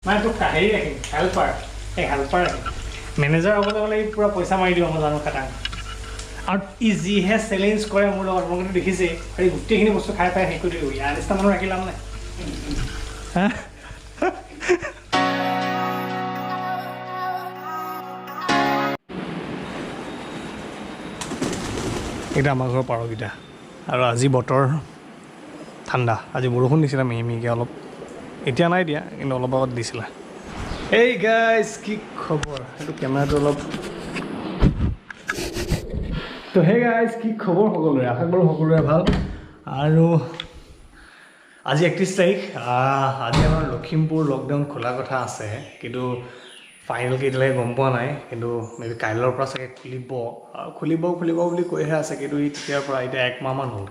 মানে তোক হেৰি ৰাখিম, হেল্পাৰ, এই হেল্পাৰ ৰাখিম। মেনেজাৰ হ'বলৈ হ'লে ই পূৰা পইচা মাৰি দিব, মই জানো খাটাং। আৰু ই যিহে চেলেঞ্জ কৰে মোৰ লগত, মই কিন্তু দেখিছেই, আৰু ই গোটেইখিনি বস্তু খাই পাই শেষ কৰি দিব। ইয়াৰ নিচিনা মানুহ ৰাখি লাভ নাই। হা, এইকেইটা আমাৰ ঘৰৰ পাৰকেইটা। আৰু আজি বতৰ ঠাণ্ডা, আজি বৰষুণ দিছিলে মিহি মিহিকৈ অলপ, এতিয়া নাই দিয়া কিন্তু অলপ আগত দিছিলে। এই গাইজ, কি খবৰ? সেইটো কেমেৰাটো অলপ। তো হে গাইজ, কি খবৰ সকলোৰে? আশা কৰোঁ সকলোৰে ভাল। আৰু আজি 31 তাৰিখ, আজি আমাৰ লখিমপুৰ লকডাউন খোলা কথা আছে, কিন্তু ফাইনেলকৈ এতিয়ালৈকে গম পোৱা নাই। কিন্তু মে বি কাইলৈৰ পৰা চাগে খুলিব, আৰু খুলিব খুলিব বুলি কৈহে আছে, কিন্তু ই তেতিয়াৰ পৰা এতিয়া এক মাহমান হ'ল,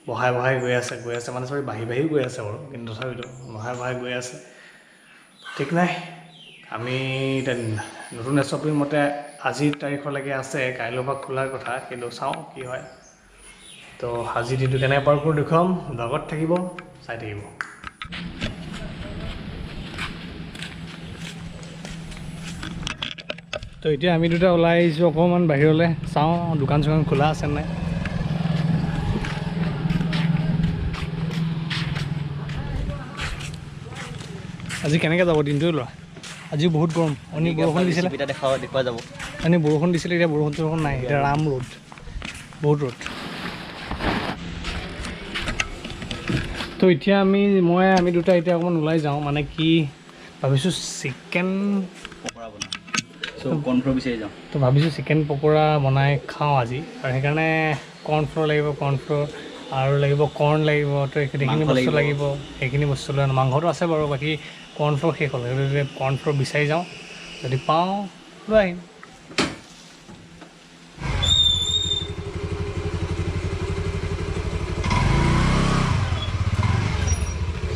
বঢ়াই বঢ়াই গৈ আছে, গৈ আছে, মানে চৰি বাঢ়ি বাঢ়িও গৈ আছে বাৰু, কিন্তু তথাপিতো বঢ়াই বঢ়াই গৈ আছে, ঠিক নাই। আমি এতিয়া নতুন এছ অ' পিৰ মতে আজিৰ তাৰিখলৈকে আছে, কাইলৈৰ পৰা খোলাৰ কথা, কিন্তু চাওঁ কি হয়। তো আজিৰ দিনটো কেনেকৈ পাৰ কৰোঁ দেখুৱাম, লগত থাকিব, চাই থাকিব। তো এতিয়া আমি দুটা ওলাই আহিছোঁ অকণমান বাহিৰলৈ, চাওঁ দোকান চোকান খোলা আছে নাই। আজি কেনেকৈ যাব দিনটো ল'ৰা? আজি বহুত গৰম, অনি বৰষুণ দিছিলে, দেখুওৱা যাব। অনি বৰষুণ দিছিলে, এতিয়া বৰষুণ চৰষুণ নাই, এতিয়া ৰাম ৰ'দ, বহুত ৰ'দ। তো এতিয়া আমি দুটা এতিয়া অকণমান ওলাই যাওঁ, মানে কি ভাবিছোঁ চিকেন পকৰা বনাওঁ। চ' কৰ্ণফ্ল'ৰ বিচাৰি যাওঁ। তো ভাবিছোঁ চিকেন পকৰা বনাই খাওঁ আজি, আৰু সেইকাৰণে কৰ্ণফ্ল'ৰ লাগিব, কৰ্ণফ্ল'ৰ আৰু লাগিব, কৰ্ণ লাগিব, তো এইখিনি বস্তু লাগিব, সেইখিনি বস্তু লৈ আনো। মাংসটো আছে বাৰু, বাকী কৰ্ণফ্ল'ৰ শেষ হ'ল, সেইটোতে কৰ্ণফ্ল'ৰ বিচাৰি যাওঁ, যদি পাওঁ লৈ আহিম।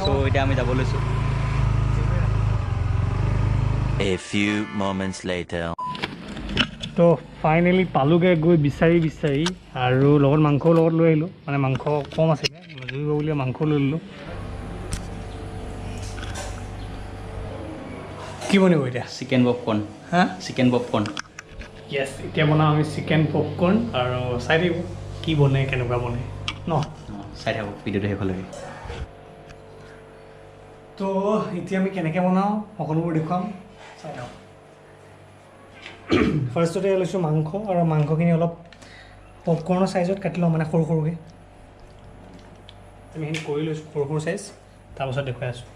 চ' এতিয়া আমি যাব লৈছোঁ। A few moments later. তো ফাইনেলি পালোগৈ গৈ বিচাৰি বিচাৰি, আৰু লগত মাংসও লগত লৈ আহিলোঁ, মানে মাংস কম আছিলে, জুইব বুলি মাংস লৈ ল'লোঁ। কি বনিব এতিয়া? Chicken popcorn. হা, চিকেন পপকৰ্ণ। য়েছ, এতিয়া বনাওঁ আমি চিকেন পপকৰ্ণ, আৰু চাই থাকিব কি বনে, কেনেকুৱা বনে ন, চাই থাকক ভিডিঅ'টো শেষলৈকে। তো এতিয়া আমি কেনেকৈ বনাওঁ সকলোবোৰ দেখুৱাম, চাই থাকক। ফাৰ্ষ্টতে লৈছোঁ মাংস, আৰু মাংসখিনি অলপ পপকৰ্ণৰ চাইজত কাটি লওঁ, মানে সৰু সৰুকৈ। আমি সেইখিনি কৰি লৈছোঁ সৰু সৰু চাইজ, তাৰপাছত দেখুৱাই আছোঁ।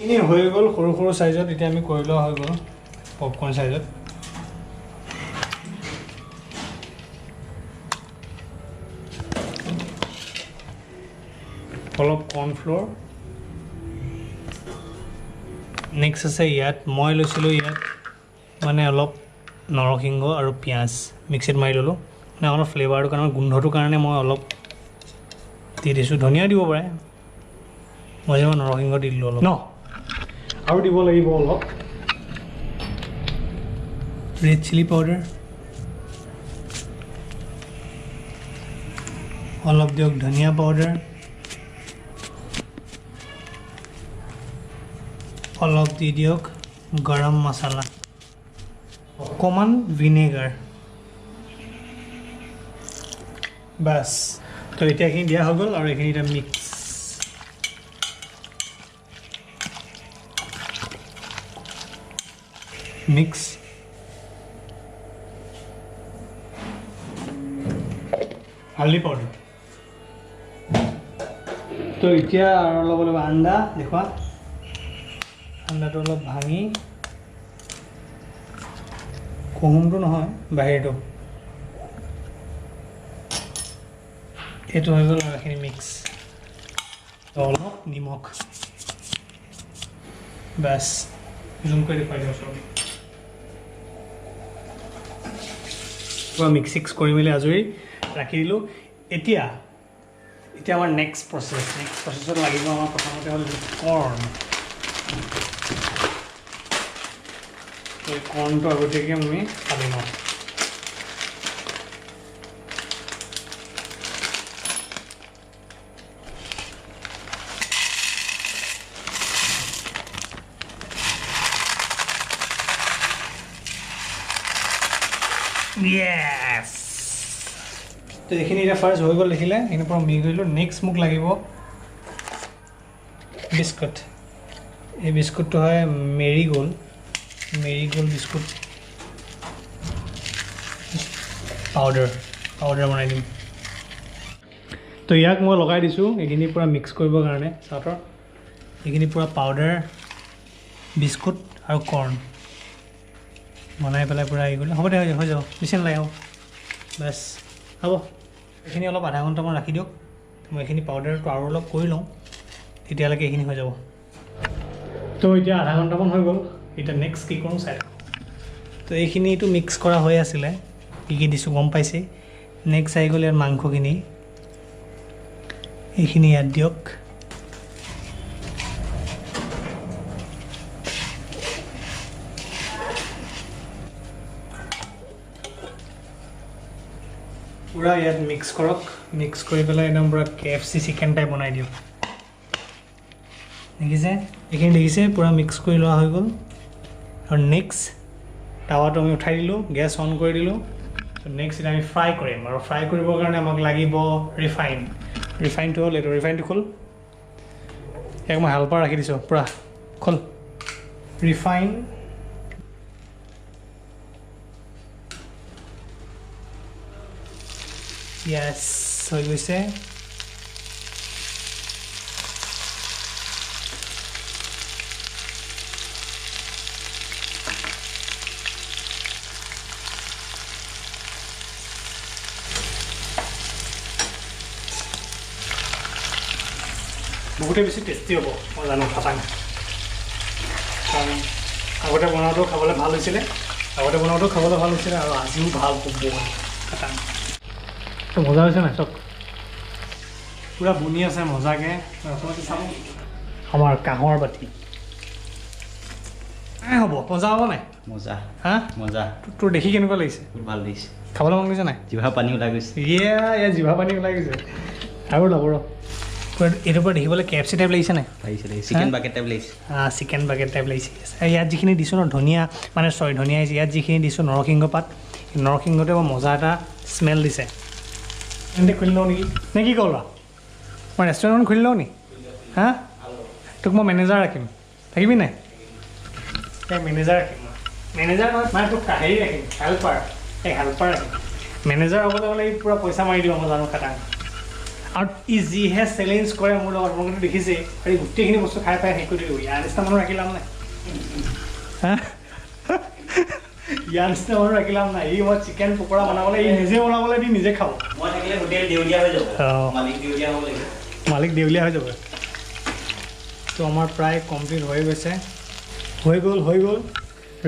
এনেই হৈ গ'ল সৰু সৰু চাইজত, এতিয়া আমি কৰি লোৱা হৈ গ'ল পপকৰ্ণ চাইজত। অলপ কৰ্ণফ্ল'ৰ নেক্সট আছে ইয়াত, মই লৈছিলোঁ ইয়াত মানে অলপ নৰসিংহ আৰু পিঁয়াজ মিক্সিত মাৰি ল'লোঁ, মানে অলপ ফ্লেভাৰটোৰ কাৰণে, গোন্ধটোৰ কাৰণে মই অলপ দি দিছোঁ। ধনিয়া দিব পাৰে, মই যেনিবা নৰসিংহ দি দিলোঁ অলপ ন। আৰু দিব লাগিব অলপ ৰেড চিলি পাউডাৰ, অলপ দিয়ক ধনিয়া পাউডাৰ, অলপ দি দিয়ক গৰম মছলা, অকণমান ভিনেগাৰ, বাছ। তো এতিয়া এইখিনি দিয়া হৈ গ'ল, আৰু এইখিনি এতিয়া মিক্স। মিক্স হালধি পাউডাৰ। তো এতিয়া আৰু অলপ অলপ আণ্ডা দেখুওৱা, আণ্ডাটো অলপ ভাঙি, কুহুমটো নহয় বাহিৰটো, এইটো হৈ গ'ল। আৰু এইখিনি মিক্স, অলপ নিমখ, বাছ। জুম কৰি দেখুৱাই দিওঁ চব। পূৰা মিক্স চিক্স কৰি মেলি আজৰি ৰাখি দিলোঁ। এতিয়া এতিয়া আমাৰ নেক্সট প্ৰচেছ, নেক্সট প্ৰচেছত লাগিব আমাৰ প্ৰথমতে হ'ল কৰ্ণ। এই কৰ্ণটো আগতীয়াকৈ আমি ফালি লওঁ। য়েছ। তো এইখিনি এতিয়া ফাৰ্ষ্ট হৈ গ'ল দেখিলে, এইখিনি পূৰা মিক্স কৰিলোঁ। নেক্সট মোক লাগিব বিস্কুট। এই বিস্কুটটো হয় Marigold, Marigold biscuit powder, powder বনাই দিম। তো ইয়াক মই লগাই দিছোঁ এইখিনি পূৰা মিক্স কৰিবৰ কাৰণে। চাহৰ এইখিনি পূৰা পাউডাৰ, বিস্কুট আৰু কৰ্ণ বনাই পেলাই পূৰা হেৰি কৰিলে হ'ব দে, হৈ যাব, বেছি নালাগে, হ'ব বাছ হ'ব। এইখিনি অলপ আধা ঘণ্টামান ৰাখি দিয়ক। মই এইখিনি পাউডাৰটো আৰু অলপ কৰি লওঁ, তেতিয়ালৈকে এইখিনি হৈ যাব। তো এতিয়া আধা ঘণ্টামান হৈ গ'ল। এতিয়া নেক্সট কি কৰোঁ চাই থাকক। তো এইখিনিটো মিক্স কৰা হৈ আছিলে, কি কি দিছোঁ গম পাইছেই। নেক্সট আহি গ'ল ইয়াত মাংসখিনি, এইখিনি ইয়াত দিয়ক। পূৰা ইয়াত মিক্স কৰক, মিক্স কৰি পেলাই একদম পূৰা KFC chicken type বনাই দিয়ক। দেখিছে এইখিনি, দেখিছে পূৰা মিক্স কৰি লোৱা হৈ গ'ল। আৰু নেক্সট টাৱাটো আমি উঠাই দিলোঁ, গেছ অন কৰি দিলোঁ। নেক্সট এতিয়া আমি ফ্ৰাই কৰিম, আৰু ফ্ৰাই কৰিবৰ কাৰণে আমাক লাগিব ৰিফাইন। ৰিফাইনটো হ'ল এইটো, ৰিফাইনটো খোল, ইয়াক মই হালপাৰ ৰাখি দিছোঁ, পূৰা খোল ৰিফাইন। য়েছ, হৈ গৈছে। বহুতেই বেছি টেষ্টি হ'ব, মই জানো খাটাং, কাৰণ আগতে বনাওঁতেও খাবলৈ ভাল হৈছিলে, আগতে বনাওঁতেও খাবলৈ ভাল হৈছিলে আৰু আজিও ভাল হ'ব খাটাং। তো মজা হৈছে নাই চব, পূৰা বনি আছে মজাকৈ। চাব আমাৰ কাঁহৰ বাতি হ'ব, মজা হ'ব নাই? মজা। হা মজা। তোৰ দেখি কেনেকুৱা লাগিছে? বহুত ভাল লাগিছে। খাবলৈ মন গৈছে নাই? জিভা পানী ওলাই গৈছে। ইয়া জিভা পানী ওলাই গৈছে। আৰু ওলাব ৰ। এইটোৰ পৰা দেখিবলৈ KFC type লাগিছে নাই? লাগিছে, চিকেন বাকেট টাইপ লাগিছে। চিকেন বাকেট টাইপ লাগিছে। ইয়াত যিখিনি দিছোঁ ন ধনিয়া, মানে চৰি ধনিয়া আহিছে, ইয়াত যিখিনি দিছোঁ নৰসিংহ পাত, নৰসিংহটোৱে বৰ মজা এটা স্মেল দিছে। তেন্তে খুলি লওঁ নেকি, নে কি কওঁ ল'ৰা? মই ৰেষ্টুৰেণ্টখন খুলি লওঁ নি? হা, তোক মই মেনেজাৰ ৰাখিম, থাকিবি নাই? এই মেনেজাৰ ৰাখিম মই, মেনেজাৰ নহয় মানে তোক হেৰি ৰাখিম, হেল্পাৰ, এই হেল্পাৰ ৰাখিম। মেনেজাৰ হ'বলৈ হ'লে ই পূৰা পইচা মাৰি দিব, মই জানো খাটাং। আৰু ই যিহে চেলেঞ্জ কৰে মোৰ লগত, মোৰ কিন্তু দেখিছেই, আৰু গোটেইখিনি বস্তু খাই পাই শেষ কৰি দিব। ইয়াৰ নিচিনা মানুহ ৰাখি লাভ নাই, হা, ইয়াৰ নিচিনা মানুহ ৰাখি লাভ নাই। ই মই চিকেন পকৰা বনাবলৈ, ই নিজে বনাবলৈ দি নিজে খাব। মই থাকিলে হোটেল দেউলীয়া হৈ যাব, মালিক দেউলীয়া হ'ব লাগিব, মালিক দেউলীয়া হৈ যাব। তো আমাৰ প্ৰায় কমপ্লিট হৈ গৈছে, হৈ গ'ল, হৈ গ'ল,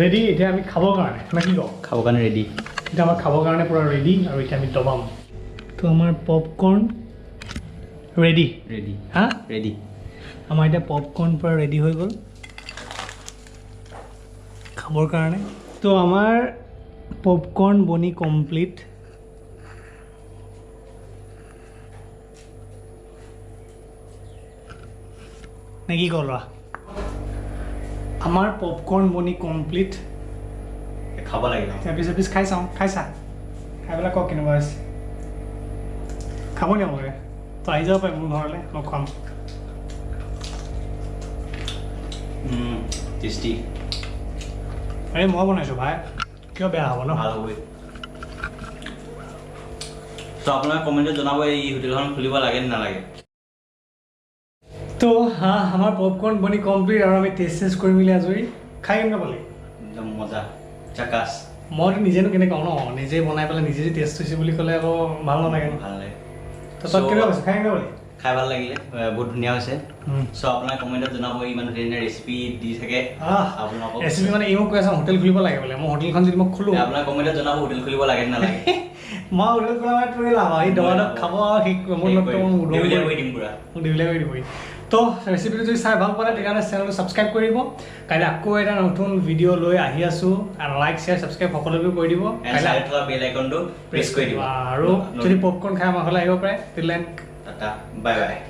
ৰেডি। এতিয়া আমি খাবৰ কাৰণে, নে কি কওঁ? খাবৰ কাৰণে ৰেডি। এতিয়া আমাৰ খাবৰ কাৰণে পূৰা ৰেডি, আৰু এতিয়া আমি দবাম। তো আমাৰ পপকৰ্ণ ৰেডি। ৰেডি। হা ৰেডি। আমাৰ এতিয়া পপকৰ্ণ পূৰা ৰেডি হৈ গ'ল খাবৰ কাৰণে। তো আমাৰ পপকৰ্ণ বনি কমপ্লিট। নে কি কওঁ ল'ৰা? আমাৰ পপকৰ্ণ বনি কমপ্লিট। খাব লাগিব। এপিচ এপিচ খাই চাওঁ, খাই চা, খাই পেলাই কওক কেনেকুৱা হৈছে। খাব নি আপোনালোকে? তো আহি যাব পাৰে মোৰ ঘৰলৈ, মই খুৱাম। টেষ্টি। আৰে মই বনাইছোঁ ভাই, কিয় বেয়া হ'ব ন? ভাল হ'বই। তো আপোনালোকে কমেণ্টত জনাব এই হোটেলখন খুলিব লাগে নে নালাগে। তো হা, আমাৰ পপকৰ্ণ বনি কমপ্লিট, আৰু আমি টেষ্ট চেষ্ট কৰি মেলি আজৰি। খাই কেনেকুৱা পালি? একদম মজা, জাকাছ। মইতো নিজেনো কেনেকৈ কওঁ ন, নিজে বনাই পেলাই নিজে যদি টেষ্ট হৈছে বুলি ক'লে আকৌ ভাল নালাগে ন? ভাল লাগে। তো তই কেনেকুৱা পাইছ? খাই কেনেকুৱা পালি? খাই ভাল লাগিলে, বহুত ধুনীয়া হৈছে। চ' আপোনালোকে কমেণ্টত জনাব, ইমান ধুনীয়া ধুনীয়া ৰেচিপি দি থাকে আপোনালোকক। ৰেচিপি মানে এই মোক কৈ আছে হোটেল খুলিব লাগে বোলে। মই হোটেলখন যদি মই খোলোঁ, আপোনালোকে কমেণ্টত জনাব হোটেল খুলিব লাগে নে নালাগে। মই হোটেল খোলা মানে তোৰে লাভ আৰু, এই দবাদব খাব আৰু শেষ কৰিব। মোৰ লগতো মোক দেউলীয়া কৰি দিম পুৰা, মোক দেউলীয়া কৰি দিবহি। তো ৰেচিপিটো যদি চাই ভাল পালে তেতিয়াহ'লে চেনেলটো ছাবস্ক্ৰাইব কৰিব। কাইলৈ আকৌ এটা নতুন ভিডিঅ' লৈ আহি আছোঁ, আৰু লাইক শ্বেয়াৰ ছাবস্ক্ৰাইব সকলোবোৰ কৰি দিব, বেল আইকনটো প্ৰেছ কৰি দিব। আৰু যদি পপকৰ্ণ খাই আমাৰ ঘৰলৈ আহিব পাৰে। Till then tata, bye bye.